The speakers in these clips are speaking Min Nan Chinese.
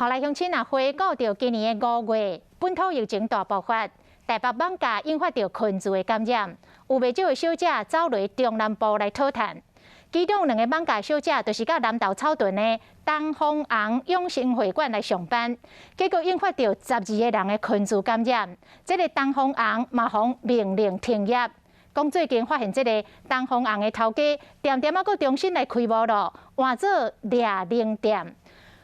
後來鄉親啊，回顧著今年的5月，本土疫情大爆發，台北艋舺引發著群聚的感染，有袂少的小姐走來中南部來討趁。其中兩個艋舺小姐就是佮南投草屯的東方紅養生會館來上班，結果引發著12個人的群聚感染。這个東方紅嘛予命令停業。講最近發現這个東方紅的頭家，恬恬仔閣重新來開幕囉，換做掠龍店。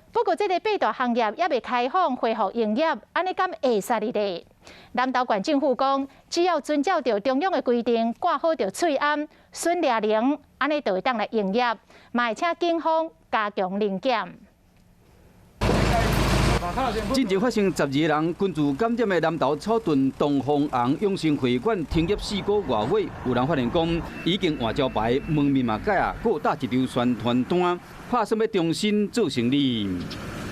不過，這个八大行業猶未開放恢復營業，按呢敢會使咧？南投縣政府講，只要遵照著中央的規定，掛好著喙罨、恂掠龍，按呢就會當來營業，嘛會請警方加強臨檢。進前發生12個人群聚感染的南投草屯東方紅養生會館停業4個外月，有人發現講已經換招牌，門面嘛改啊，閣打一張宣傳單，拍算欲重新做生意。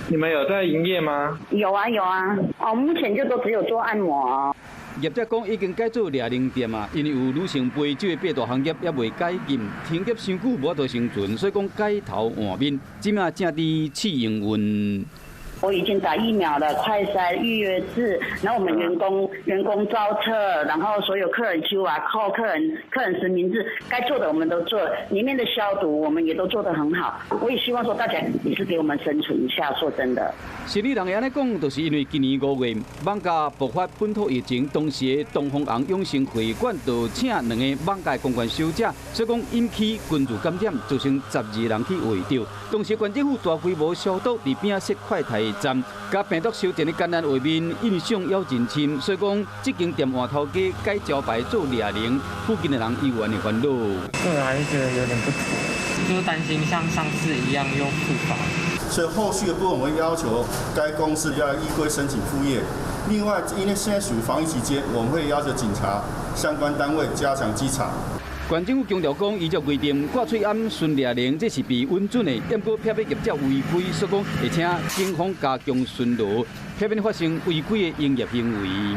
你們有在營業嗎？有啊有啊，哦，目前就都只有做按摩。業者講已經改做掠龍店啊，因為有女性陪酒的八大行業猶未解禁，停業傷久無法度生存，所以講改頭換面，這馬正佇試營運。我已經打疫苗了，快篩預約制，然後我們員工造冊，然後所有客人 QR code，客人實名制，該做的我們都做，裡面的消毒我們也都做得很好。我也希望說大家也是給我們生存一下，說真的。生理人會按呢講，就是因為今年5月，艋舺爆發本土疫情，當時的東方紅養生會館就請兩個艋舺公關小姐，所以講引起群聚感染，造成12人去秽著。當時縣政府大規模消毒，佇邊仔設快篩站，共病毒收集的簡單畫面印象猶真深，所以講這間店換頭家改招牌做掠龍，附近的人猶原的煩惱。個人還是覺得有點不妥，就擔心像上次一樣又復發。所以後續的部分，我們要求該公司要依規申請復業。另外，因為現在屬於防疫期間，我們會要求警察相關單位加強稽查。縣政府強調講，依照規定掛喙罨、巡掠龍，這是被允准的。毋過，避免業者違規，所以講會請警方加強巡邏，避免發生違規的營業行為。